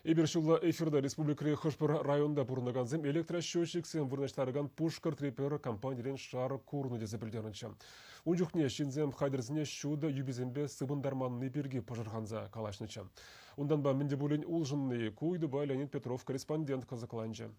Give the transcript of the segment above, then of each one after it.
Эпир ҫулла эфирта республикӑри хӑш-пӗр районта пурӑнакансем электросчетчиксем вырнаҫтаракан Пушкӑртри пӗр компанирен шар курнӑ тесе пӗлтернӗччӗ. Ун чухне ҫынсем хатӗрсене ҫутӑ юписемпе сыпӑнтарманни пирки пӑшӑрханса калаҫнӑччӗ. Унтанпа мӗн те пулин улшӑннӑ-и, ку ыйтупа Леонид Петров корреспондент кӑсӑкланчӗ.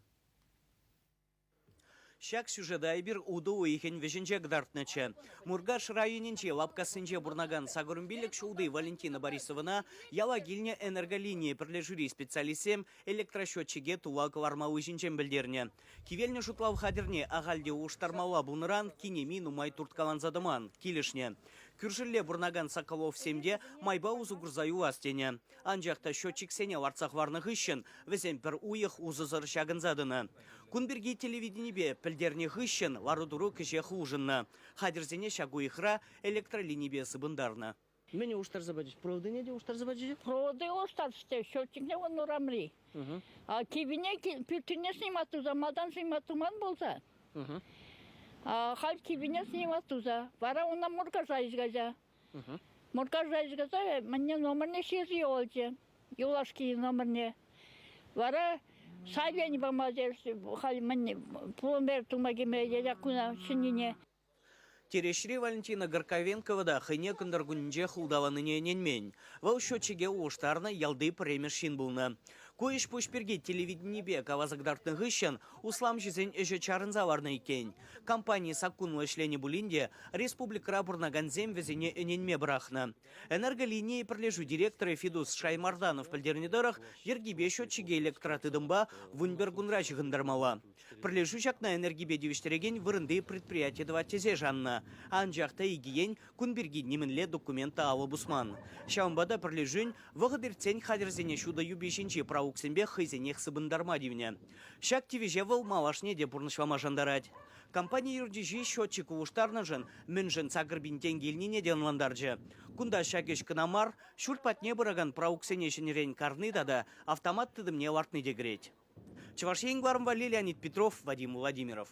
Ҫак сюжета эпир утӑ уйӑхӗн вӗҫӗнче кӑтартнӑччӗ. Муркаш районӗнчи Лапкассинче пурӑнакан сакӑрӑн ҫулти Валентина Борисовӑна яла килнӗ энерголини пӗрлешӳри специалистсем электросчетчике тула кӑлармалли ҫинчен пӗлтернӗ. Кивелнӗ шутлав хатӗрне ахаль те улӑштармалла пулнӑран кинеми нумай турткаланса тӑман, килӗшнӗ. Кӳршӗлле пурӑнакан Соколовсем те майпа усӑ курса юлас тенӗ. Анчах та счетчиксене лартса хӑварнӑ хыҫҫӑн вӗсем пӗр уйӑх усӑсӑр ҫакӑнса тӑнӑ. Кун пирки телевиденипе пӗлтернӗ хыҫҫӑн лару-тӑру кӗҫех улшӑннӑ. Хатӗрсене ҫак уйӑхра электролинипе сыпӑнтарнӑ. Мӗне улӑштарса пачӗҫ? Проводине те улӑштарса пачӗҫ-и? Проводы улӑштарчӗҫ те, счетчикне вон урамри. А кивине пӳртине снимать туса, малтан снимать туман пулса. А халь кивине снимать туса. Вара уна Муркаша илсе Муркаша илсе мӗнне номерне ҫырса юлчӗ. Юлашки номерне. Вара заявлени пама халь мӗн пломбер тума килме куна ҫӗннине. Тереҫри Валентина Горковенкова та хӑйне кӑнтӑр кунӗнчех улталанине ӗненмен. Вӑл счетчике улӑштарнӑ ялти пӗрремӗш ҫын пулнӑ. Ку ӗҫ-пуҫ пирки телевиденипе каласа кӑтартнӑ хыҫҫӑн усламҫӑсен ӗҫӗ чарӑнса ларнӑ иккен. Компани саккунлӑ ӗҫленӗ пулин те республикӑра пурӑнакансем вӗсене ӗненме пӑрахнӑ. Энерголинии пӗрлешӳ директорӗ Фидус Шаймарданов пӗлтернӗ тӑрӑх, йӗркипе счетчике электротытӑмпа 11 кунра ҫыхӑнтармалла. Пӗрлешӳ ҫакна энергипе тивӗҫтерекен вырӑнти предприяти тӑвать тесе шаннӑ. Анчах та икӗ ен кун пирки нимӗнле документ та алӑ пусман. Ҫавӑнпа та пӗрлешӳн вӑхӑт иртсен хатӗрсене ҫутӑ юпи ҫинчи пралуксемпе хӑйсенех сыпӑнтарма тивнӗ. Ҫак тивӗҫе вӑл малашне те пурнӑҫлама шантарать. Компани ертӳҫи счетчик улӑштарнӑшӑн мӗншӗн 8 000 тенкӗ илнине те ӑнлантарчӗ. Кунта ҫак ӗҫ кӑна мар, ҫурт патне пыракан пралуксене ҫӗнӗрен карни тата автомат тытӑмне лартни те кӗрет. Чӑваш Ен кӑларӑм валли Леонид Петров, Вадим Владимиров.